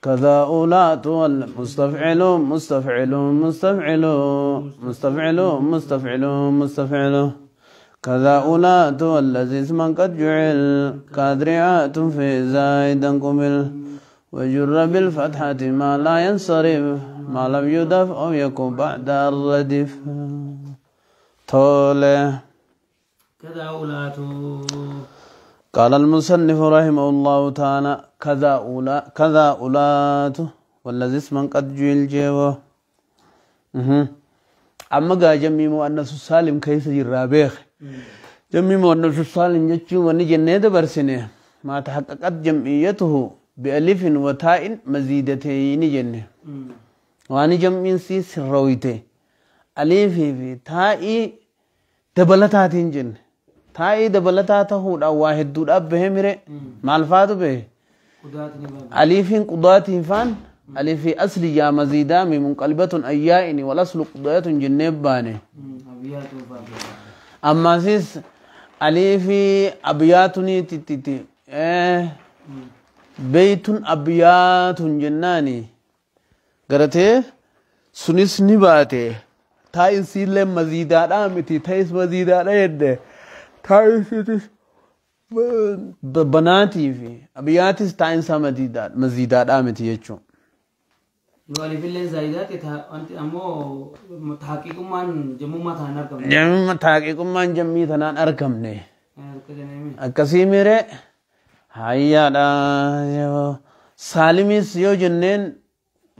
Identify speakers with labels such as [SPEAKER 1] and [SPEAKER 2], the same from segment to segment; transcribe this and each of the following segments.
[SPEAKER 1] كذا أولات والمستفعل مستفعل مستفعل مستفعل مستفعل مستفعل كذا أولات والذي اسما قد جعل كادرعات في زائدا قبل وجر بالفتحة ما لا ينصرف ما لم يدف أو يكون بعد الردف طوله.
[SPEAKER 2] كذا أولات.
[SPEAKER 1] قال المصنف رحمه الله تعالى كذا أولات والذي اسما قد جعل جيوه. أما قال جميع مؤنث السالم كيف يرابيخ جميع مؤنث السالم يجوا ونجنة برسنه ما تحققت جمعيته بألف وتاء مزيدتين جنة وأنا جمع سي سرويته ألف في تاء دبلتاتين جنة تاء دبلتاته أو واحد دود أب به مره مع الفات به ألف قضاة فان ألف أصل يا مزيدة منقلبة أيائن والأصل قضاة جنة بانه. أما سيس ألف أبياتني تتتي بيت أبيات جناني قرأته سنس نباته تاين سيل مزيدة آمتي تايس مزيدة يده تاين سيتس بناتي في أبياتس تاين سا مزيدة آمتي يجو
[SPEAKER 2] يوالي اللي زايدات أنت أمو تحقيق من جمو ما تهان أركم
[SPEAKER 1] جمو تحقيق من جمي تهان أركم نه أكسي هيا لا سالمي سيو جنين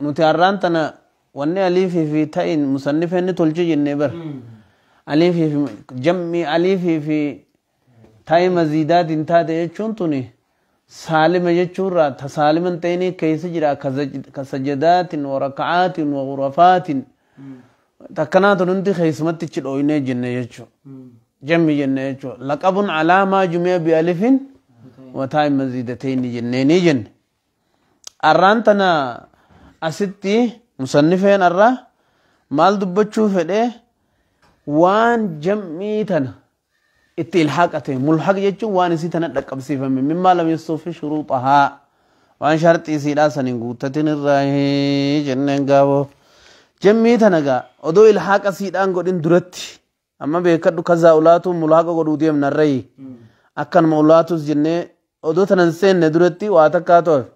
[SPEAKER 1] نتعران تنا وني أليف في تاين مصنفين تولجي جنبر أليف في جمي أليف في تاين مزيدات انتا ده توني سالم يجورا تسالم تيني كيس جرا كسجدات وركعات وغرفات تكنات ننتي خيسمت تشلوينه جنة يجو جمي جنة يجو لقب على ما جمع بألف وتاي مزيدتين جنين جن أرانتنا أستي مصنفين أرى مال دبتشو فده وان جميتنا اتلحاقته ملحق يجو وان سيتنا دقبسي فمن مما لم يستوفي شروطها وان شرط سيدا سنين غوتتين الراي جنن غابو جميتنا غا ودو الحاق سيدان غدين درتي اما بكدو كذا اولاتو ملحق غدو ديم نري اكن مولاتو جنة odoo tanan seenne duratti waa takkaatu hafe.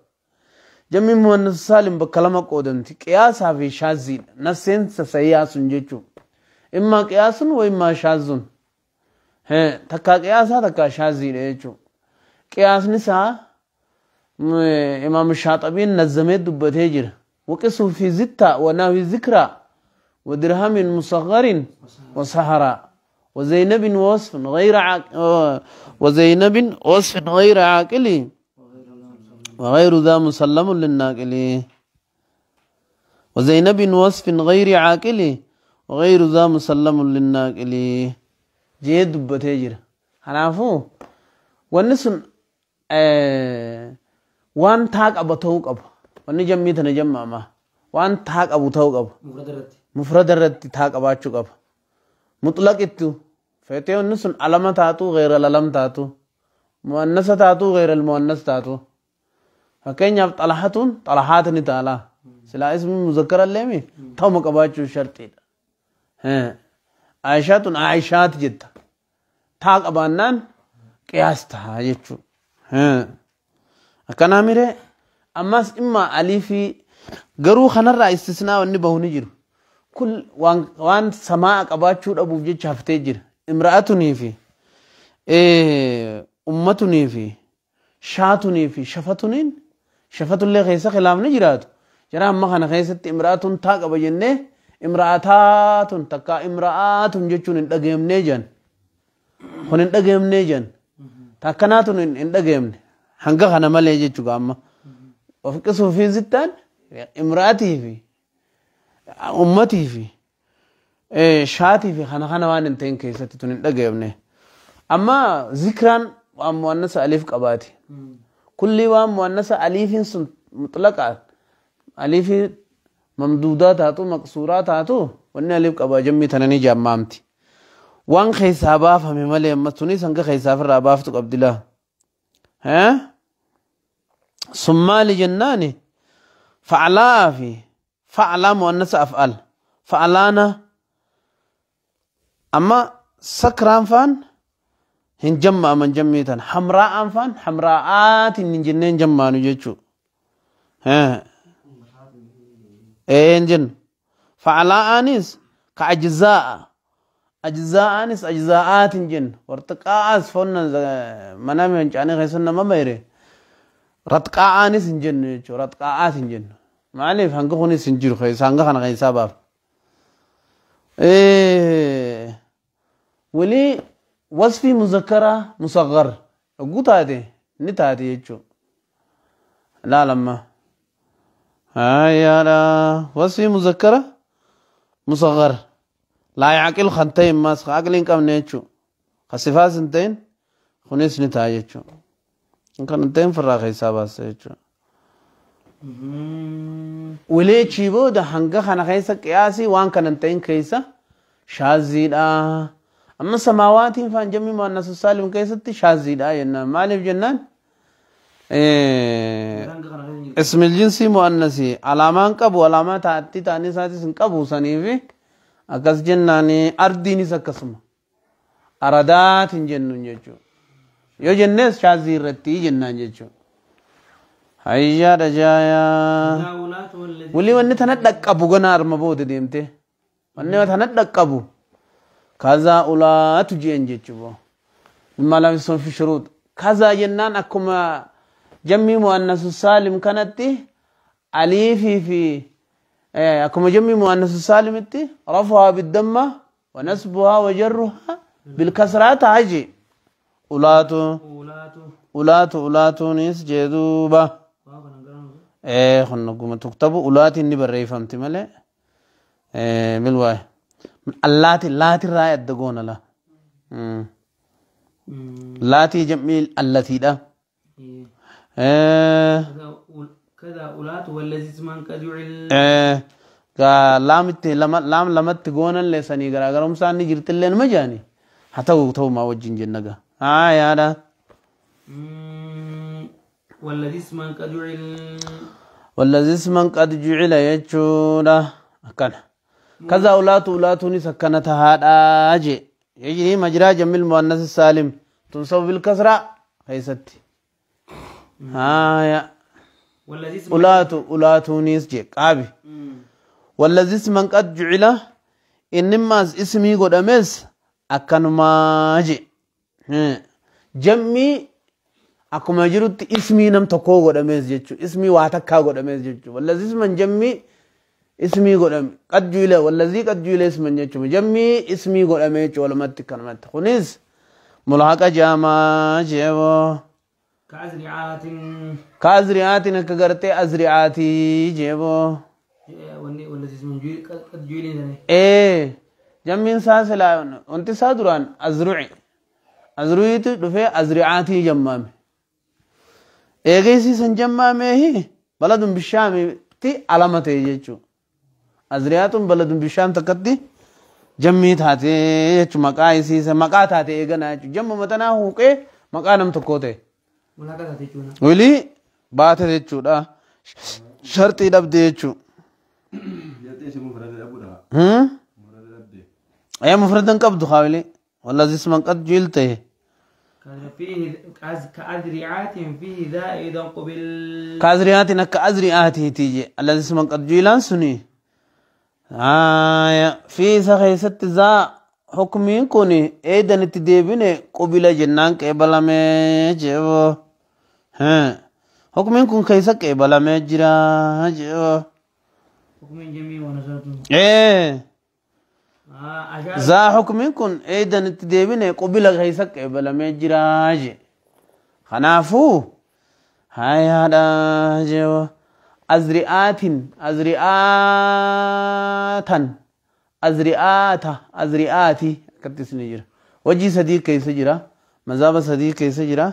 [SPEAKER 1] Jammi muannas saalim bakka lama qoodamti. Qiyaasaa fi shaazziidha. Nasseensa sayyaa sun jechuudha. Immaa qiyaasun wa immaa shaazzun. Takkaa qiyaasaa takkaa shaazziidha jechuudha. Qiyaasni isaa Imaam Shaaxabiin nazzamee dubbatee jira. Waqisuu fi zittaa wa naawi zikraa wa dirhamin musaggarin wa saharaa. وزينب وصف غير وزينب وصف غير عاقل وغير ذا مسلم للناقل وزينب وصف غير عاقل وغير ذا مسلم للناقل جيد بتجر هنعرفو والنسن وان تاك أبو توق أبو ونجمي تنجمع ما وان تاك أبو توق أبو مفرد الرد تاك أبو أشوك أبو مطلق اتو فيتيو النسن علامة تاتو غير العلم تاتو مؤنثة تاتو غير المؤنث تاتو فكين ياب طلحتون طلحاتني تعالى سلا اسم مذكر الليمي تو مقباچو شرطي ها عائشاتون عائشات جدا تاق ابانان قياس تا يچو ها اكنا ميره اماس اما الفي غرو خنرا استثناء وني بهوني جيرو كل وان سماء قباچو دبوف جچ هفتي جير امراتني في امتني في شاتني في شفتنين شفت اللي خيسه خلاف نجرات جرا ما خنا خيست امراتن تا قب جنه امراتات تکا امراتن جچون دغيم نجن خن دغيم نجن تکناتن اندغيم هنگا خنا مله جچو گاما وفقسو في زتان امراتي في امتي في شاتي في خنا خنا وان انتين كيست تن دغيم اما ذكران مؤنث الف قباتي كل وان مؤنث الف مطلقه الف ممدودات هاتو مقصورات هاتو وني الف قبا جمي تنني جمامتي وان خيسابا فمي ملي متوني سنگ خيساف رابافت عبد الله ها ثم لجناني Faclaa fi faclaa mu'annasa af'al. Faclaana amma sakraan faan hin jamma'aman jammii tan. Hamraa'aan faan hamraa'aatiin hin jenneen jammaanu jechuu. Ee hin jennu. Faclaa'aanis ka ajzaa'a. Ajzaa'aanis ajzaa'aatiin jennu. Wartiqaa'aas foonna mana fincaanii keessa nama mayre. Ratqaa'aanis hin jennu jechuudha. Ratqaa'aas hin jennu. Maaliif hanga kunis hin jiru keessa hanga kana keessaa baaf. Walii wasfii muzakkaraa musaggar yogguu taate ni taate jechuudha. Laalamma. Hayyaadha. Wasfii muzakkara musaggar. Laa yaaqil kan ta'e maas aqli hin qabne jechuudha. Kan sifaas hin ta'in kunis ni ta'a jechuudha. Kan hin ta'in firraa keessaa baasa jechuudha. Waleechii booda hanga kana keessa qiyaasii waan kana hin ta'in keessa shaaziidha. Amma samaawaatiin faan jammii muannasu saalim keessatti shaaziidha jennaan. Maaliif jennaan? Ismil jinsii muannasii alaamaan qabu alaamaa taatti ta'anii isaatis hin qabu saniifi akkas jennaan ardiinis akkasuma. Aradaatiin jennuun jechuudha. Yoo jennees shaazii irratti jennaan jechuudha. Hayyaadha jaayaa. Walii wanni tana dhaqqabu gana arma booda deemte. Wanni tana dhaqqabu. Kazaa ulaatu jeen jechuudha. Mimmaa lam yusawwi fi shuruut. Kazaa jennaan akkuma jammii muannasu saalim kanatti aliifii fi akkuma jammii muannasu saalimitti rafuhaa biddamma wa nasbuhaa wa jarruhaa bilkasraa ta'a jee. Ulaatu ulaatu ulaatuunis jee duuba. Kun dhuguma tuktabu ulaatiin ni barreeffamti malee bilwaa'e. Allaati laatirraa adda goona la. Laatii jammii allatiidha. Laamitti laam lamatti goonallee sanii garaagarumsaan ni jirtillee numa jaani. Haa ta'u ta'umaa wajjin jenna gaa. Haa yaada. والذي اسما قد جعل يجودا أكنا كذا أولاد أولادني سكنت هذا أجي يجري مجرى جميل المؤنث السالم تنصب بالكسرة هيستي ها يا أولاد أولادني سجى قابي والذي اسما قد جعل إنما اسمي قد أمس أكن ما أجي جمي akkuma jirutti ismii nam tokkoo godhamees jechuudha. Ismii waa takkaa godhamees jechuudha. Wallazii isman jammii ismii godhame. Qad ju'ila wallazii qad ju'ila isman jechuudha. Jammii ismii godhame jechuudha walumatti kanumatti. Kunis mulhaqa jaamaa jeeboo. Kaazri'aatiin akka gartee azri'aatii jeeboo. Jammiin isaa silaa wanti isaa duraan azru'i. Azru'iitu dhufee azri'aatii jammaame. Eegaysiisan jammaameehi baladun bishaamitti alama ta'e jechuudha. Azriyaatuun baladun bishaam takkatti jammii taatee jechuudha maqaa isiisa maqaa taate eeganaa jechuudha. Jammuma tanaa huuqee maqaa nam tokkoo ta'e. Walii baate jechuudha. Sharxii dhabde jechuudha. Mufradan qabdu haawili. Wallazi isman qad ju'il ta'e. كأذرعات كأذرعاته تيجي الذي اسمه قد جيلان سني في سخيست ذا حكمين كوني ايدن تديبين قبل جنان قبل ما جيبو ها حكمين كون كيسا قبل ما جرا جيبو
[SPEAKER 2] حكمين جميع ونصرتم
[SPEAKER 1] ايه ذا حكمين كن ايدن تديبين قبل غيسا قبل ما جراج خنافو هاي هذا جو ازرئات ازرئاتا ازرئاتا ازرئاتي كتس نجرا وجي صديق كيس جرا مذهب صديق كيس جرا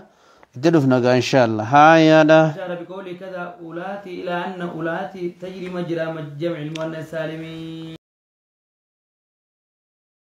[SPEAKER 1] تدفنا ان شاء الله هاي هذا
[SPEAKER 2] أشار بقوله كذا أولاتي إلى أن أولاتي تجري مجرى جمع المؤنث السالم.